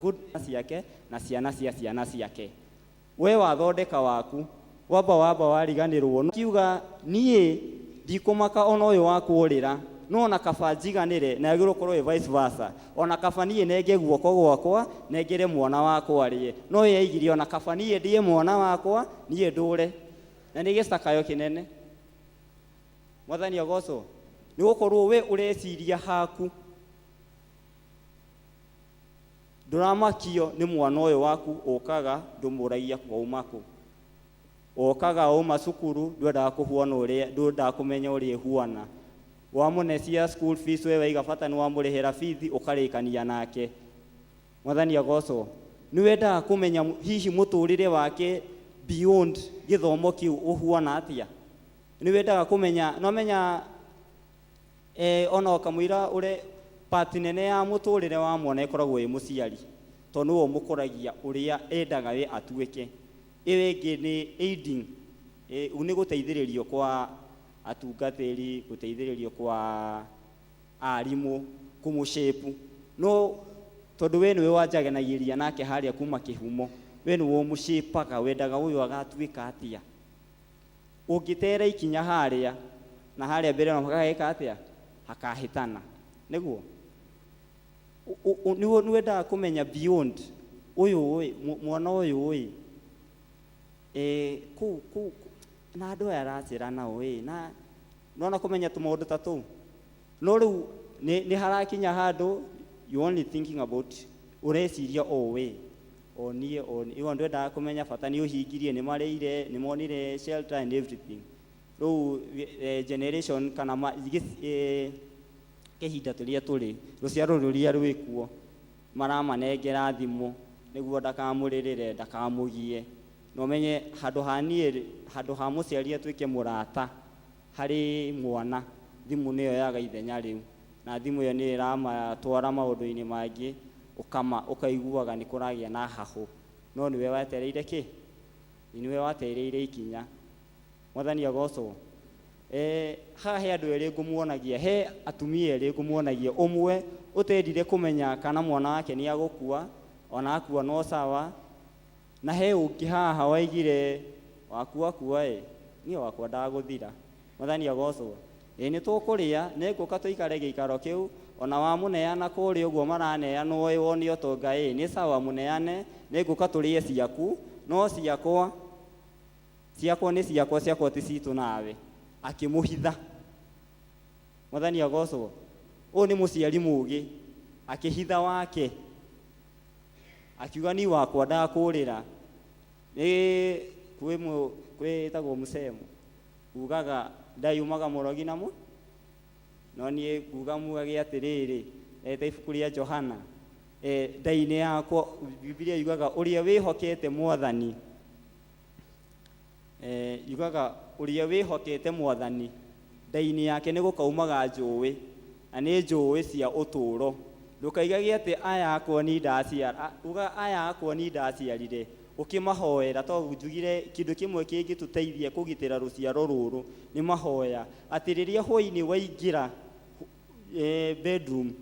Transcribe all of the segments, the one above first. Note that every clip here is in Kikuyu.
Good ciake na ciana cia ciana ciake. We wathondeka waku wamba wamba wariganĩrwo kiuga niĩ ndikũmaka ona ũyũ wakuũrĩra no ona kaba njiganĩre na yagĩrĩirwo gũkorwo ĩ vice versa. Ona kaba niĩ nenge guoko gwakwa nengere mwana wakwa arĩe, no ye aigire ona kaba niĩ ndĩe mwana wakwa niĩ ndũre. Na nĩ gĩcakayo kĩnene. Mwathani agocwo. Nĩ gũkorwo we ũreciria haku. Ndũramakio nĩ mwana ũyũ waku ũkaga ndũmũragia wauma kũ. Okaga auma cukuru ndwendaga kũhuana ũrĩa ndwendaga kũmenya ũrĩa ĩhuana. Wamũne cia school fees we waiga bata nĩ wamũrĩhĩra bithi ũkarĩkania nake. Mwathani agocwo. Nĩ wendaga kũmenya hihi mũtũrĩre wake beyond gĩthomo kĩu ũhuana atĩa? Nĩ wendaga kũmenya, nĩwamenya Ona ũkamũira ũre part nene ya mũtũrĩre wa mwana ĩkoragwo ĩ mũciari tondũ nĩwe ũmũkũragia ũrĩa endaga we atuĩke. Ĩyo ĩngĩ nĩ aiding, nĩ gũteithĩrĩrio kwa atungatĩri, gũteithĩrĩrio kwa arimũ kũmũ shape. No tondũ we nĩwe wanjaganagĩria nake harĩa kuma kĩhumo, we nĩwe ũmũ shape aga, wendaga ũyũ agatuĩka atĩa. Ũngĩtera ikinya harĩa na harĩa mbere no hageka atĩa? Hakahĩtana. Nĩguo? Nĩ wendaga kũmenya beyond ũyũ ĩ, mwana ũyũ ĩ, kũu kũu na andũ aya aracera nao ĩ, na nĩwona kũmenya tũmaũndũ ta tũu? No rĩu nĩ harakinya handũ you only thinking about ũreciria o we. O niĩ o niĩ ĩyo ndwendaga kũmenya bata nĩ ũhingirie nĩ marĩire nĩ monire shelter and everything. Rĩu generation kana ma, kĩhinda tũrĩa tũrĩ rũciaro rũrĩa rwĩkuo maramanengera thimũ nĩguo ndakamũrĩrĩre ndakamũgie. Na ũmenye handũ ha niĩ handũ ha mũciari atuĩke mũrata harĩ mwana thimũ nĩyo yaga ithenya rĩu. Na thimũ ĩyo nĩyo ĩramatwara maũndũ-inĩ mangĩ ũkama ũkaiguaga nĩ kũragĩa na hahũ. No nĩwe wetereire kĩ? Nĩwe watereire ikinya. Mwathani agocwo. Haha he andũ erĩ ngũmuonagia, he atumia erĩ ngũmuonagia. Ũmwe ũtendire kũmenya kana mwana wake nĩ agũkua, ona akua no sawa. Na he ũngĩ haha waigire wakua kua ĩ, niĩ wakwa ndagũthira. Mwathani agocwo. Ĩĩ nĩ tũkũrĩa, nĩ ngũka tũikare gĩikaro kĩu, o na wamũneana kũrĩa ũguo maraneanwo ĩ wone ũtonga ĩ, nĩ sawa mũneane, nĩ ngũka tũrĩe ciaku, no ciakwa, ciakwa nĩ ciakwa, ciakwa ti citũ nawe. Akĩmũhitha. Mwathani agocwo. Ũyũ nĩ mũciari mũgĩ, akĩhitha wake, akiuga niĩ wakwa ndakũrĩra. Nĩ kwĩ kwĩtagwo mũcemo. Ugaga ndayumaga mũrogi na mũ no niĩ nguga mugage atĩrĩrĩ, ta ibuku rĩa Johana, nda-inĩ yakwa Bibilia yugaga ũrĩa wĩhokete Mwathani, yugaga ũrĩa wĩhokete Mwathani nda-inĩ yake nĩ gũkaumaga njũĩ, na nĩ njũĩ cia ũtũũro. Ndũkaigage atĩ aya akwa ni ndaciara, uga aya akwa ni ndaciarire, ũkĩmahoera tondũ njugire kĩndũ kĩmwe kĩngĩtũteithia kũgitĩra rũciaro rũrũ nĩ mahoya. Atĩ rĩrĩa hwainĩ waingĩra bedroom,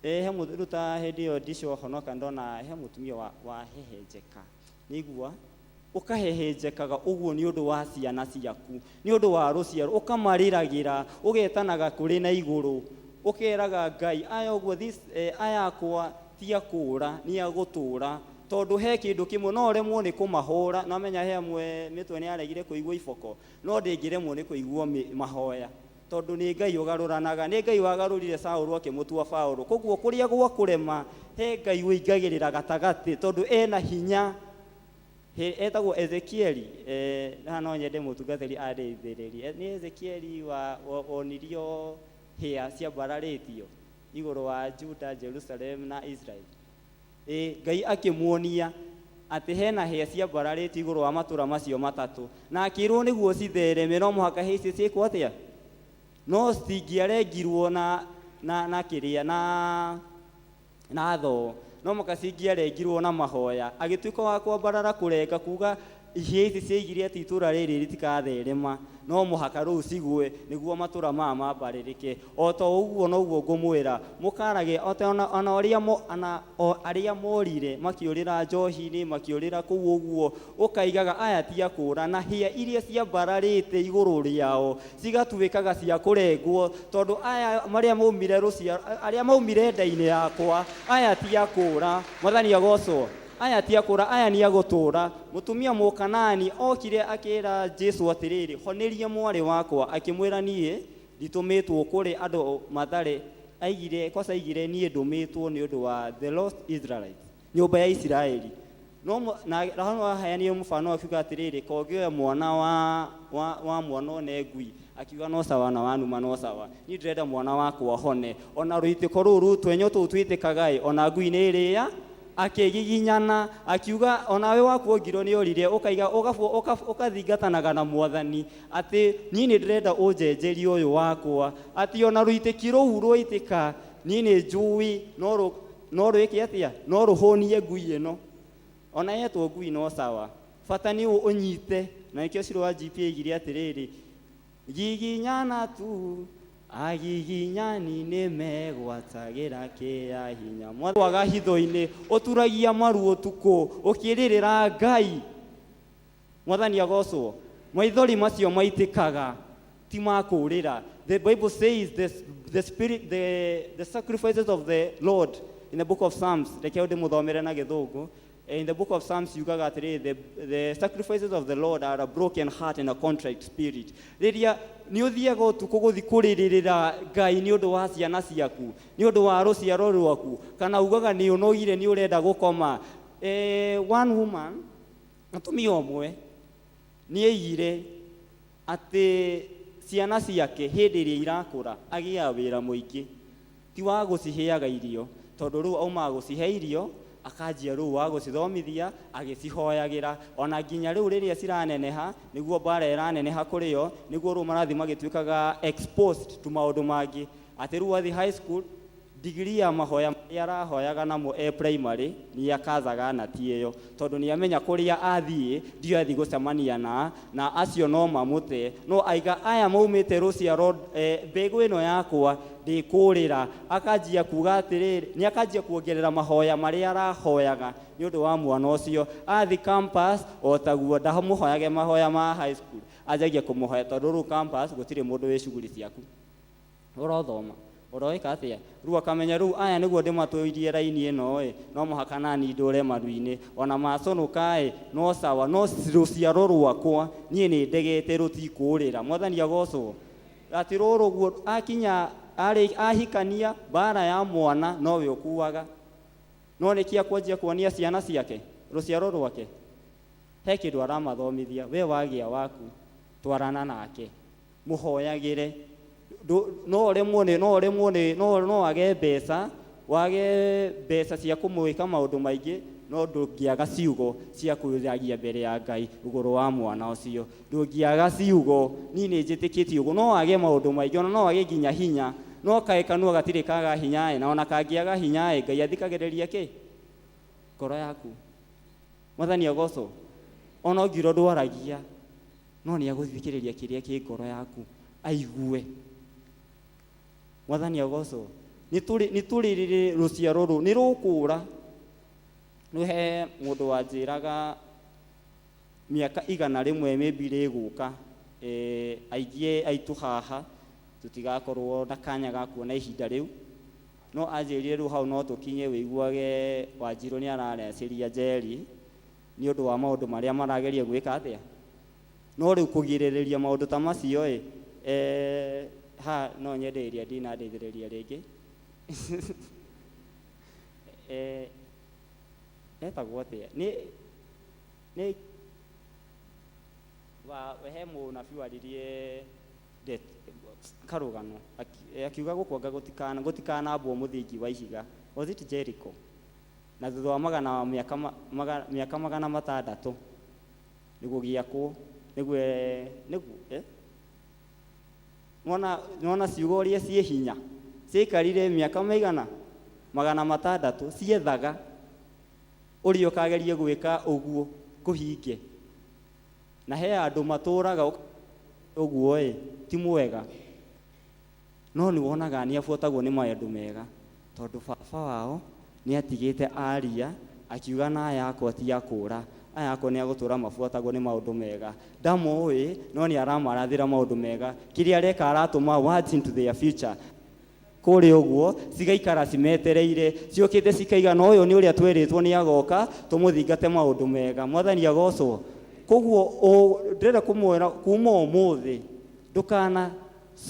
he rĩu ta hĩndĩ ĩyo ndicohonoka ndona he mũtumia wahehenjeka, nĩigua ũkahehenjekaga ũguo nĩ ũndũ wa ciana ciaku, nĩ ũndũ wa rũciaro, ũkamarĩragĩra, ũgetanaga kũrĩ na igũrũ, ũkeraga Ngai aya ũguo this, aya akwa ti a kũũra, nĩ a gũtũũra. Tondũ he kĩndũ kĩmwe, no ũremwo nĩ kũmahũra, nĩ wamenya he amwe mĩtwe nĩ yaregire kũigua iboko, no ndĩngĩremwo nĩ kũigua mahoya. Tondũ nĩ Ngai ũgarũranaga. Nĩ Ngai wagarũrire Saũlũ akĩmũtua Paũlũ. Koguo kũrĩa gwa kũrema, he Ngai ũingagĩrĩra gatagatĩ tondũ ena hinya. Etagwo Ezekieli, haha no nyende mũtungatĩri andeithĩrĩrie. Nĩ Ezekieli wonirio hĩa ciambararĩtio igũrũ wa Juda, Jerusalem na Israel. Ĩĩ, Ngai akĩmuonia atĩ hena hĩa ciambararĩtio igũrũ wa matũra macio matatũ, na akĩĩrwo nĩguo cithereme no mũhaka hĩa icio ciĩkwo atĩa? No citingĩarengirwo na, na, na kĩrĩa, na, na thoo, no mũhaka cingĩarengirwo na mahoya. Agĩtuĩka wa kwambarara kũrenga kuga Ihĩĩ ici ciaigire atĩ itũra rĩrĩ rĩtikatherema, no mũhaka rũu cigũe nĩguo matũra maya mambarĩrĩke. O ta ũguo noguo ngũmwĩra, mũkarage o ta ona ũrĩa ona o arĩa morire makĩũrĩra njohi-inĩ, makĩũrĩra kũu ũguo, ũkaigaga aya ti a kũũra, na hĩa iria ciambararĩte igũrũ rĩao cigatuĩkaga cia kũrengwo, tondũ aya marĩa maumire rũciaro, arĩa maumire nda-inĩ yakwa, aya ti a kũũra. Mwathani agocwo. Aya ti a kũũra, aya nĩ a gũtũũra. Mũtumia Mũkanaani okire akĩra Jesu atĩrĩrĩ, honeria mwarĩ wakwa. Akĩmwĩra, niĩ nditũmĩtwo kũrĩ andũ matarĩ, aigire, kosa aigire, niĩ ndũmĩtwo nĩ ũndũ wa the lost Israelites, nyũmba ya Isiraeli. No na hano aheanire mũbano akiuga atĩrĩrĩ, kongĩoya mwana wa mwana one ngui, akiuga no sawa na wanuma no sawa, niĩ ndĩrenda mwana wakwa hone. Ona rũitĩko rũu rũtwenyo tũu twĩtĩkaga ĩ, ona ngui nĩ ĩrĩa akĩgiginyana, akiuga onawe wakuongirwo nĩ orire, ũkaiga ũkathingatanaga na Mwathani atĩ niĩ nĩ ndĩrenda ũnjenjerie ũyũ wakwa, atĩ ona rũitĩki rũu rwaitĩka niĩ nĩ njũĩ no rwĩke atĩa, no rũhũnie ngui ĩno, ona yetwo ngui no sawa, bata nĩ ũnyite. Na nĩkĩo Shiro wa GP aigire atĩrĩrĩ, giginyana tu agiginyani nĩ megwatagĩra kĩa hinya. Mwaga hitho-inĩ ũturagia maru ũtukũ ũkĩrĩrĩra Ngai. Mwathani agocwo. Maithori macio maitĩkaga ti ma kũũrĩra. The Bible says the spirit, the sacrifices of the Lord in the book of Psalms, reke ndĩmũthomere na Gĩthũngũ. In the book of Psalms yugaga atĩrĩrĩ, the sacrifices of the Lord are a broken heart and a contrite spirit. Rĩrĩa nĩ ũthiaga ũtukũ gũthiĩ kũrĩrĩrĩra Ngai nĩ ũndũ wa ciana ciaku, nĩ ũndũ wa rũciaro rwaku, kana ugaga nĩ ũnogire nĩ ũrenda gũkoma. One woman, mũtumia ũmwe nĩ aigire atĩ ciana ciake hĩndĩ ĩrĩa irakũra agĩaga wĩra mũingĩ, ti wa gũciheaga irio, tondũ rĩu aumaga gũcihe irio akanjia rĩu wa gũcithomithia agĩcihoyagĩra, ona nginya rĩu rĩrĩa ciraneneha nĩguo mbara ĩraneneha kũrĩ o, nĩguo rĩu marathiĩ magĩtuĩkaga exposed to maũndũ mangĩ, atĩ rĩu athiĩ high school degree ya mahoya marĩa arahoyaga namo e primary nĩ akazaga na ti ĩyo, tondũ nĩ amenya kũrĩa athiĩ ndio athiĩ gũcemania na acio no mamũte, no aiga aya maumĩte rũciaro, mbegũ ĩno yakwa ndĩkũrĩra. Akanjia kuga atĩrĩrĩ, nĩ akanjia kuongerera mahoya marĩa arahoyaga nĩ ũndũ wa mwana ũcio. Athiĩ campus o taguo, ndamũhoyage mahoya ma high school, anjagia kũmũhoya tondũ rĩu campus gũtirĩ mũndũ wĩ shughuli ciaku, ũrothoma ũroĩka atĩa, rĩu akamenya rĩu aya nĩguo ndĩmatũirie raini ĩno ĩ, no mũhaka nani ndũre maru-inĩ, ona maconoka ĩ no sawa, no rũciaro rwakwa niĩ nĩ ndegete rũtikũrĩra. Mwathani agocwo. Atĩ rũrũ ũguo akinya ahikania mbara ya mwana nowe ũkuaga, no nĩkĩ akwanjia kuonia ciana ciake rũciaro rwake he kĩndũ aramathomithia, we wagĩa waku twarana nake mũhoyagĩre, no ũremwo nĩ, no ũremwo nĩ, no no wage mbeca, wage mbeca cia kũmwĩka maũndũ maingĩ, no ndũngĩaga ciugo cia kwĩragia mbere ya Ngai igũrũ wa mwana ũcio, ndũngĩaga ciugo. Niĩ nĩ njĩtĩkĩtie ũguo, no wage maũndũ maingĩ, ona no wage nginya hinya, no kaĩ kanua gatirĩ kaga hinya ĩ, na ona kangĩaga hinya ĩ, Ngai athikagĩrĩria kĩ ngoro yaku. Mwathani agocwo. Ona ũngĩrwo ndwaragia, no nĩ agũthikĩrĩria kĩrĩa kĩ ngoro yaku aigue. Mwathani agocwo. Nĩ tũrĩrĩrĩ rũciaro rũu nĩ rũkũra. Rĩu he mũndũ wanjĩraga mĩaka 100 maybe rĩgũka, aingĩ aitũ haha tũtigakorwo na kanya ga kuona ihinda rĩu, no anjĩrire rĩu hau no tũkinye wĩiguage Wanjirũ nĩ ararecĩria Njeri nĩ ũndũ wa maũndũ marĩa marageria gwĩka atĩa, no rĩu kũgirĩrĩria maũndũ ta macio ĩ, ha no nyende ĩrĩa ndinandeithĩrĩria rĩngĩ. Etagwo atĩa? Nĩ wa he mũnabii waririe karũgano akiuga gũkwanga gũtikanambwo mũthingi wa ihiga. Was it Jericho? Na thutha wa magana mĩaka 600 nĩguo gĩakwo, nĩguo? Nĩwona ciugo ũrĩa ciĩ hinya, ciaikarire mĩaka maigana 600 ciethaga ũrĩa ũkageria gwĩka ũguo kũhinge. Na he andũ matũraga ũguo ĩ ti mwega, no nĩ wonaga nĩ abuatagwo nĩ maũndũ mega, tondũ baba wao nĩ atigĩte aria akiuga na aya akwa ti akũra, aya akwa nĩ agũtũra mabuatagwo nĩ maũndũ mega. Ndamoĩ, no nĩ aramarathĩra maũndũ mega. Kĩrĩa areka, aratũma words into their future kũrĩa ũguo, cigaikara cimetereire, ciũkĩte cikaiga na ũyũ nĩ ũrĩa twerĩtwo nĩ agoka, tũmũthingate maũndũ mega. Mwathani agocwo. Koguo ndĩrenda kũmwĩra, kuma ũmũthĩ ndũkana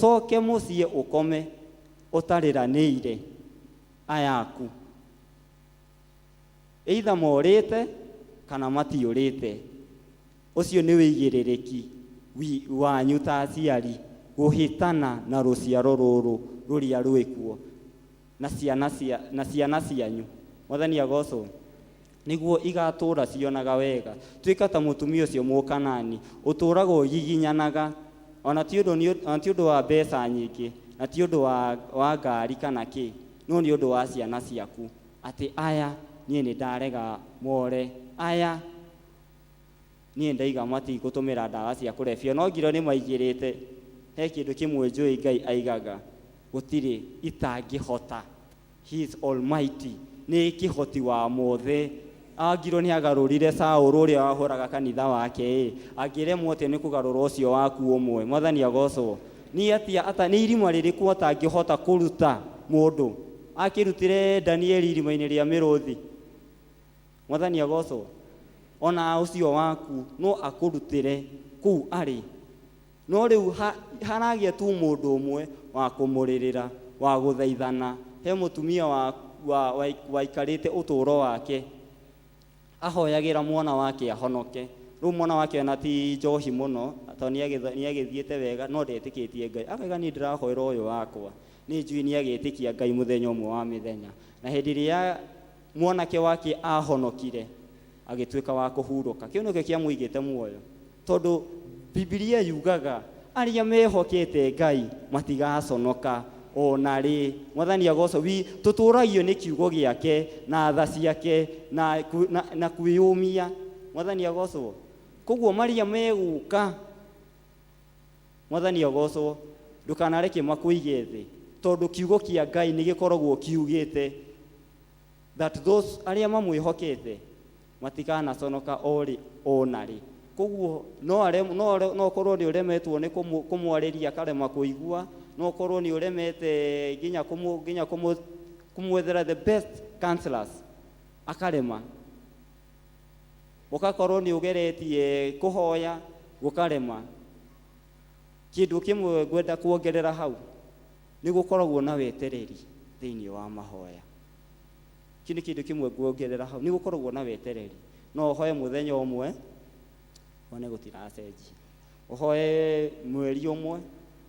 coke mũciĩ ũkome ũtarĩranĩire aya aku, either morĩte kana matiũrĩte. Ũcio nĩ wĩigĩrĩrĩki wanyu ta aciari gũhĩtana na rũciaro rũrũ rũrĩa rwĩkuo na ciana cianyu. Mwathani agocwo. Nĩguo igatũra cionaga wega. Tuĩka ta mũtumia ũcio Mũkanani ũtũraga ũgiginyanaga, ona ti ũndũ wa mbeca nyingĩ, na ti ũndũ wa ngari kana kĩ, no nĩ ũndũ wa ciana ciaku, atĩ aya niĩ nĩ ndarega more, aya niĩ ndaiga matigũtũmĩra ndawa cia kũrebia. No ngiro nĩ maigĩrĩte, he kĩndũ kĩmwe njũĩ Ngai aigaga gũtirĩ itangĩhota. He is almighty, nĩ kĩhoti wa mothe. Angirwo nĩ agarũrire Saũlũ ũrĩa wahũraga kanitha wake ĩ, angĩremwo atĩa nĩ kũgarũra ũcio waku ũmwe? Mwathani agocwo. Nĩ atĩa ata nĩ irima rĩrĩkũ atangĩhota kũruta mũndũ? Akĩrutire Danieli irima-inĩ rĩa mĩrũthi. Mwathani agocwo. Ona ũcio waku no akũrutĩre kũu arĩ, no rĩu haragĩa tu mũndũ ũmwe wa kũmũrĩrĩra, wa gũthaithana. He mũtumia waikarĩte ũtũũro wake ahoyagĩra mwana wake ahonoke. Rĩu mwana wake ona ti njohi mũno, tondũ nĩ agĩthiĩte wega, no ndetĩkĩtie Ngai. Akaiga, niĩ ndĩrahoera ũyũ wakwa, nĩ njũĩ nĩ agĩtĩkia Ngai mũthenya ũmwe wa mĩthenya. Na hĩndĩ ĩrĩa mwanake wake ahonokire, agĩtuĩka wa kũhurũka. Kĩu nĩkĩo kĩamũigĩte muoyo, tondũ Bibilia yugaga arĩa mehokete Ngai matigaconoka ona rĩ. Mwathani agocwo. Wi tũtũragio nĩ kiugo gĩake na tha ciake na kwĩyũmia. Mwathani agocwo. Koguo marĩa megũka, Mwathani agocwo, ndũkanareke makũige thĩ, tondũ kiugo kĩa Ngai nĩ gĩkoragwo kiugĩte that those arĩa mamwĩhokete matikanaconoka o rĩ ona rĩ. Koguo no ũkorwo nĩ ũremetwo nĩ kũmwarĩria akarema kũigua, no ũkorwo nĩ ũremete nginya kũmwethera the best counselors akarema, ũgakorwo nĩ ũgeretie kũhoya gũkarema. Kĩndũ kĩmwe ngwenda kuongerera hau nĩ gũkoragwo na wetereri thĩinĩ wa mahoya. Kĩu nĩ kĩndũ kĩmwe nguongerera hau, nĩ gũkoragwo na wetereri. No ũhoe mũthenya ũmwe wone gũtiracenjia, ũhoe mweri ũmwe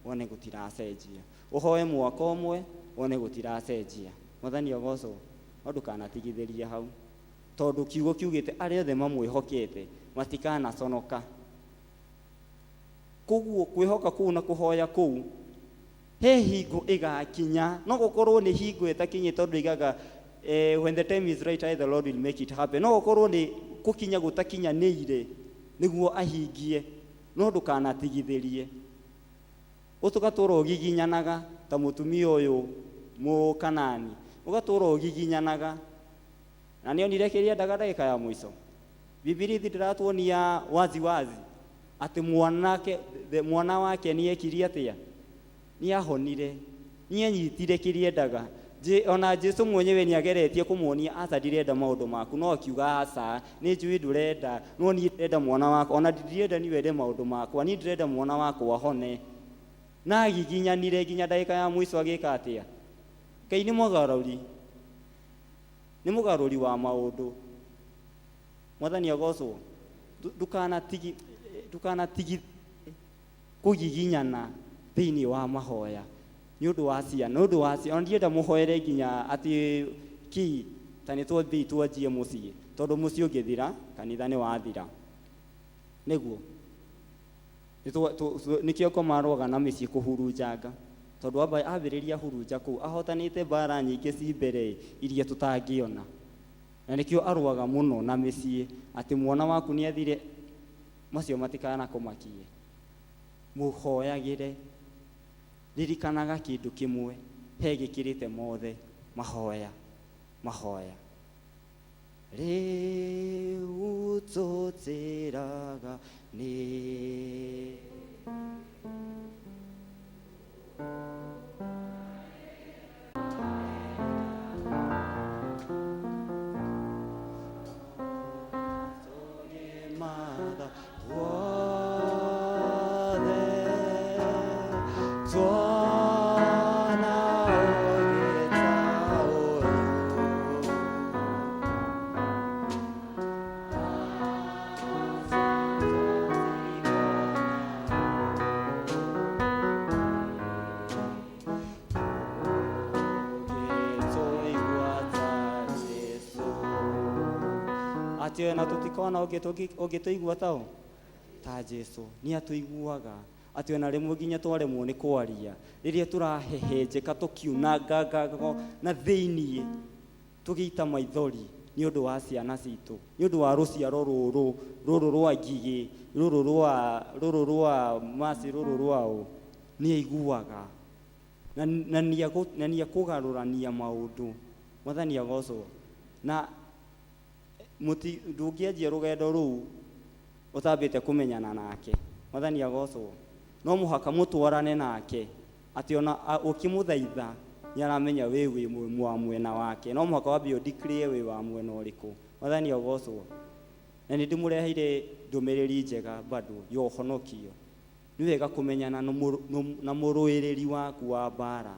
wone gũtiracenjia, ũhoe mwaka ũmwe wone gũtiracenjia. Mwathani agocwo. No ndũkanatigithĩrie hau, tondũ kiugo kiugĩte arĩa othe mamwĩhokete matikanaconoka. Koguo kwĩhoka kũu na kũhoya kũu, he hingo ĩgakinya. No gũkorwo nĩ hingo ĩtakinyĩ, tondũ igaga when the time is right, I the Lord will make it happen. No gũkorwo nĩ gũkinya gũtakinyanĩire nĩguo ahingie, no ndũkanatigithĩrie. Ũtũgatũra ũgiginyanaga ta mũtumia ũyũ Mũkanani, ũgatũra ũgiginyanaga na nĩ onire kĩrĩa endaga ndagĩka ya mũico. Bibilia ithi ndĩratuonia wazi wazi atĩ mwana wake nĩ ekirie atĩa? Nĩ ahonire, nĩ anyitire kĩrĩa endaga. Ona Jesu mwenyewe nĩ ageretie kũmuonia, aca, ndirenda maũndũ maku, no akiuga, aca, nĩ njũĩ ndũrenda, no niĩ ndĩrenda mwana wakwa, ona ndirenda niĩ wende maũndũ makwa, niĩ ndĩrenda mwana wakwa ahone. Na agiginyanire nginya ndagĩka ya mũico. Agĩka atĩa? Ngai nĩ mũgarũri, nĩ mũgarũri wa maũndũ. Mwathani agocwo. Ndũkanatigi kũgiginyana thĩinĩ wa mahoya nĩ ũndũ wa ciana, nĩ ũndũ wa ciana. Ona ndienda mũhoere nginya atĩ ki ta nĩ twathiĩ twanjie mũciĩ, tondũ mũciĩ ũngĩthira, kanitha nĩ wathira. Nĩguo nĩkĩo ngoma arũaga na mĩciĩ kũhurunjanga, tondũ amba ambĩrĩria hurunja kũu ahotanĩte mbara nyingĩ ci mbere iria tũtangĩona. Na nĩkĩo arũaga mũno na mĩciĩ, atĩ mwana waku nĩ athire. Macio matikanakũmakie. Mũhoyagĩre. Ririkanaga kĩndũ kĩmwe, he gĩkĩrĩte mothe, mahoya, mahoya. Rĩu tũtĩraga nĩ Mother, tuona ũgĩta ũyũ. Ũgĩtũigua ta Jesũ. Atĩ ona tũtikona ũngĩtũigua ta ũ? Ta Jesũ. Nĩ atũiguaga. Atĩ ona rĩmwe nginya twaremwo nĩ kwaria, rĩrĩa tũrahehenjeka tũkiunangaga na thĩiniĩ, tũgĩita maithori nĩ ũndũ wa ciana citũ, nĩ ũndũ wa rũciaro rũrũ, rũrũ rwa ngigĩ, rũrũ rwa, rũrũ rwa maci, rũrũ rwa ũ, nĩ aiguaga. Na na nĩ ekũgarũrania maũndũ. Mwathani agocwo. Na ndũngĩanjia rũgendo rũu ũtambĩte kũmenyana nake. Mwathani agocwo. No mũhaka mũtwarane nake, atĩ ona ũkĩmũthaitha nĩ aramenya wĩ wĩ wa mwena wake. No mũhaka wambe ũ declare wĩ wa mwena ũrĩkũ. Mwathani agocwo. Na nĩ ndĩmũreheire ndũmĩrĩri njega bado ya ũhonokio. Nĩ wega kũmenyana na mũrũĩrĩri waku wa mbara.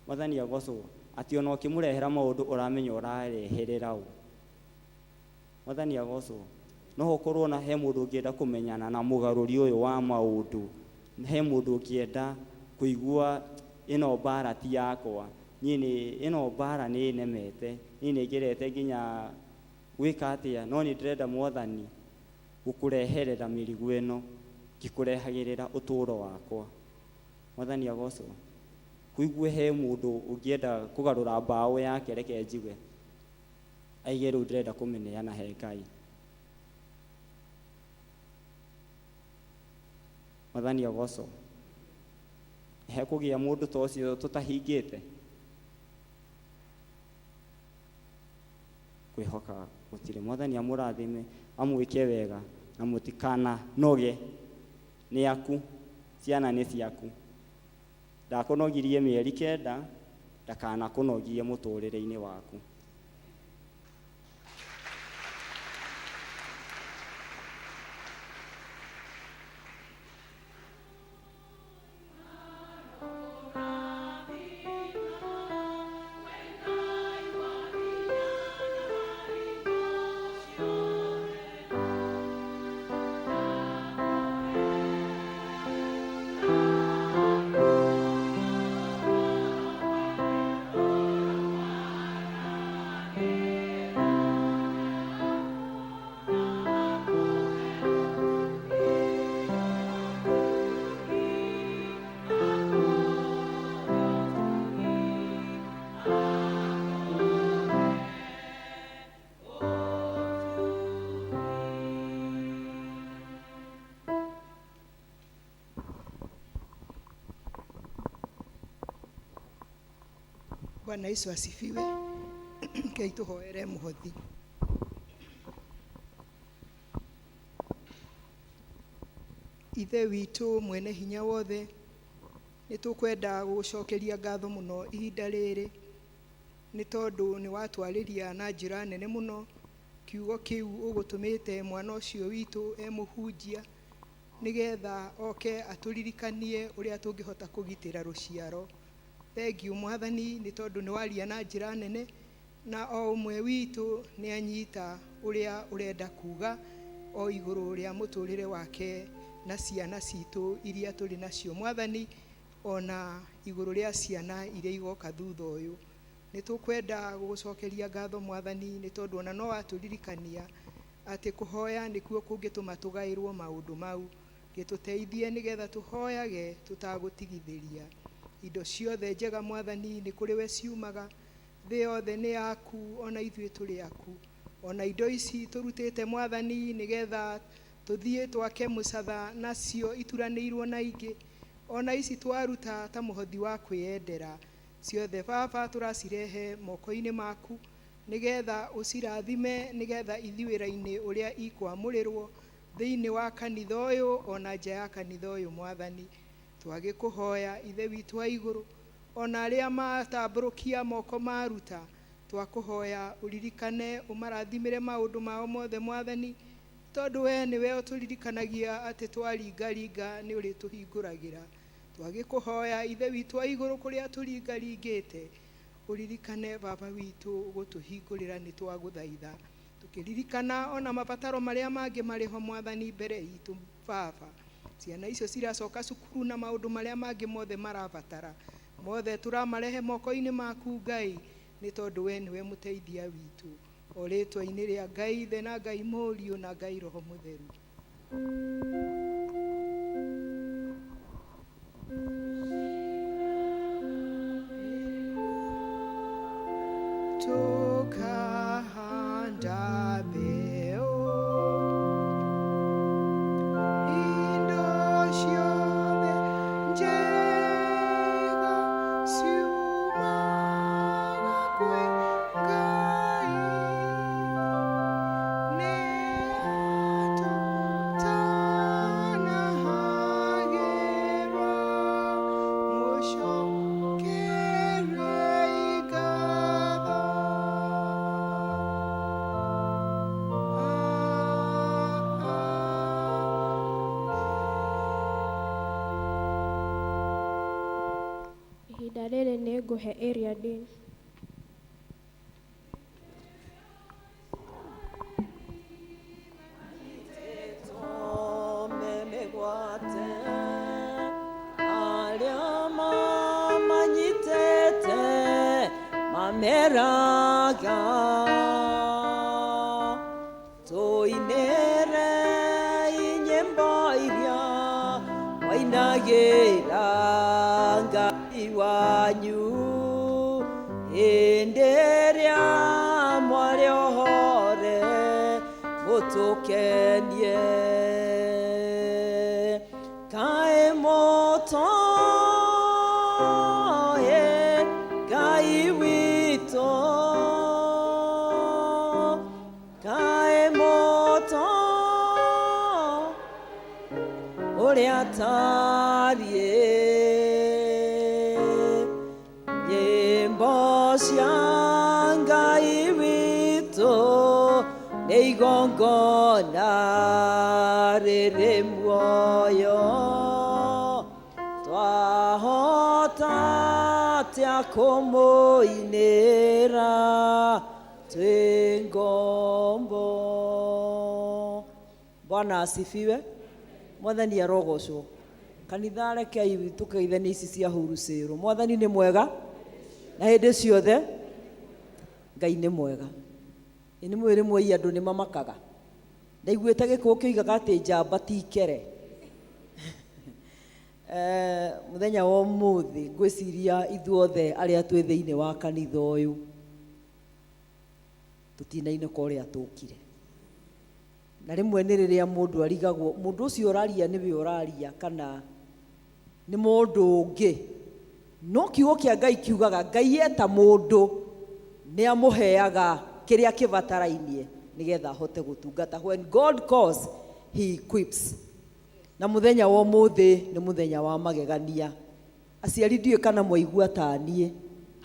Mwathani agocwo. Atĩ ona ũkĩmũrehera maũndũ ũramenya ũrareherera ũ. Mwathani agocwo. No ũkorwo na he mũndũ ũngĩenda kũmenyana na mũgarũri ũyũ wa maũndũ. He mũndũ ũngĩenda kũigua ĩno mbara ti yakwa. Niĩ nĩ ĩno mbara nĩ ĩnemete. Niĩ nĩ ngerete nginya gwĩka atĩa, no nĩ ndĩrenda Mwathani gũkũreherera mĩrigo ĩno, ngĩkũrehagĩrĩra ũtũũro wakwa. Mwathani agocwo. Kũigue he mũndũ ũngĩenda kũgarũra mbaũ yake, reke njigue. Aige rĩu ndĩrenda kũmĩneana he Ngai. Mwathani agocwo. Hekũgĩa mũndũ ta ũcio tũtahingĩte? Kwĩhoka gũtirĩ. Mwathani amũrathime, amwĩke wega, na mũtikananoge. Nĩ aku, ciana nĩ ciaku. Ndakũnogirie mĩeri 9, ndakanakũnogie mũtũrĩre-inĩ waku. Bwana Yesu asifiwe. Ngai tũhoere mũhothi. Ithe witũ mwene hinya wothe, nĩ tũkwenda gũgũcokeria ngatho mũno ihinda rĩrĩ, nĩ tondũ nĩ watwarĩria na njĩra nene mũno kiugo kĩu ũgũtũmĩte mwana ũcio witũ e mũhunjia, nĩgetha oke atũririkanie ũrĩa tũngĩhota kũgitĩra rũciaro. Thengiũ Mwathani, nĩ tondũ nĩ waria na njĩra nene, na o ũmwe witũ nĩ anyita ũrĩa ũrenda kuga o igũrũ rĩa mũtũrĩre wake na ciana citũ iria tũrĩ nacio Mwathani, ona igũrũ rĩa ciana iria igoka thutha ũyũ. Nĩ tũkwenda gũgũcokeria ngatho Mwathani, nĩ tondũ ona no watũririkania atĩ kũhoya nĩkuo kũngĩtũma tũgaĩrwo maũndũ mau. Gĩtũteithie nĩgetha tũhoyage tũtagũtigithĩria. Indo ciothe njega Mwathani nĩ kũrĩ we ciumaga, thĩ yothe nĩ yaku, ona ithuĩ tũrĩ aku. Ona indo ici tũrutĩte Mwathani nĩgetha Tũthiĩ twake mũcatha nacio ituranĩirwo na ingĩ ona ici twaruta ta mũhothi wa kwĩyendera ciothe baba tũracirehe moko-inĩ maku nĩgetha ũcirathime nĩgetha ithi wĩra-inĩ ũrĩa ikwamũrĩrwo thĩinĩ wa kanitha ũyũ ona nja ya kanitha ũyũ mwathani. Twagĩkũhoya ithe witũ wa igũrũ ona arĩa matambũrũkia moko maruta twakũhoya ũririkane ũmarathimĩre maũndũ mao mothe mwathani tondũ we nĩwe ũtũririkanagia atĩ twaringaringa nĩ ũrĩtũhingũragĩra. Twagĩkũhoya ithe witũ wa igũrũ kũrĩa tũringaringĩte ũririkane baba witũ gũtũhingũrĩra nĩ twagũthaitha tũkĩririkana ona mabataro marĩa mangĩ marĩ ho mwathani mbere itũ baba. Ciana icio ciracoka cukuru na maũndũ marĩa mangĩ mothe marabatara mothe tũramarehe moko-inĩ maku Ngai nĩ tondũ we nĩwe mũteithia witũ o rĩtwa-inĩ rĩa Ngai Ithe na Ngai Mũriũ na Ngai Roho Mũtheru. Tukahanda mbeu indo ciothe njega ciumaga kwĩ Ngai nĩ atũtanahagĩra mũcokerei ngatho. Ihinda rĩrĩ nĩ ngũhe area dean. Arĩa mamanyitĩte mameraga tũinĩre nyĩmbo iria wainagĩra Ngai wanyu hĩndĩ ĩrĩa mwarĩ ohore mũtũkenie kaĩ mũtoĩ Ngai witũ kaĩ mũtoĩ ũrĩa atariĩ nyĩmbo cia Ngai witũ nĩ igongona rĩrĩ muoyo twahota atĩa kũmũinĩra twĩ ngombo. Bwana asifiwe. Mwathani arogocwo. Kanitha rekei tũkeithanie ici cia hurucĩrwo. Mwathani nĩ mwega na hĩndĩ ciothe Ngai nĩ mwega. Ĩ nĩ mwĩ rĩmwe andũ nĩ mamakaga. Ndaiguĩte gĩkũyũ kĩoigaga atĩ njamba ti kere. Mũthenya wa ũmũthĩ ngwĩciria ithuothe arĩa twĩ thĩinĩ wa kanitha ũyũ tũtinainũka ũrĩa tũkire. Na rĩmwe nĩ rĩrĩa mũndũ arigagwo mũndũ ũcio ũraria nĩwe ũraria kana nĩ mũndũ ũngĩ. No kiugo kĩa Ngai kiugaga Ngai eta mũndũ nĩ amũheaga kĩrĩa kĩbatarainie nĩgetha ahote gũtungata. When God calls, he equips. Na mũthenya wa ũmũthĩ nĩ mũthenya wa magegania. Aciari ndiũĩ kana mwaigua ta niĩ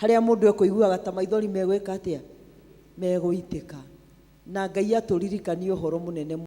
harĩa mũndũ ekũiguaga ta maithori megwĩka atĩa megũitĩka. Na Ngai atũririkanie ũhoro mũnene.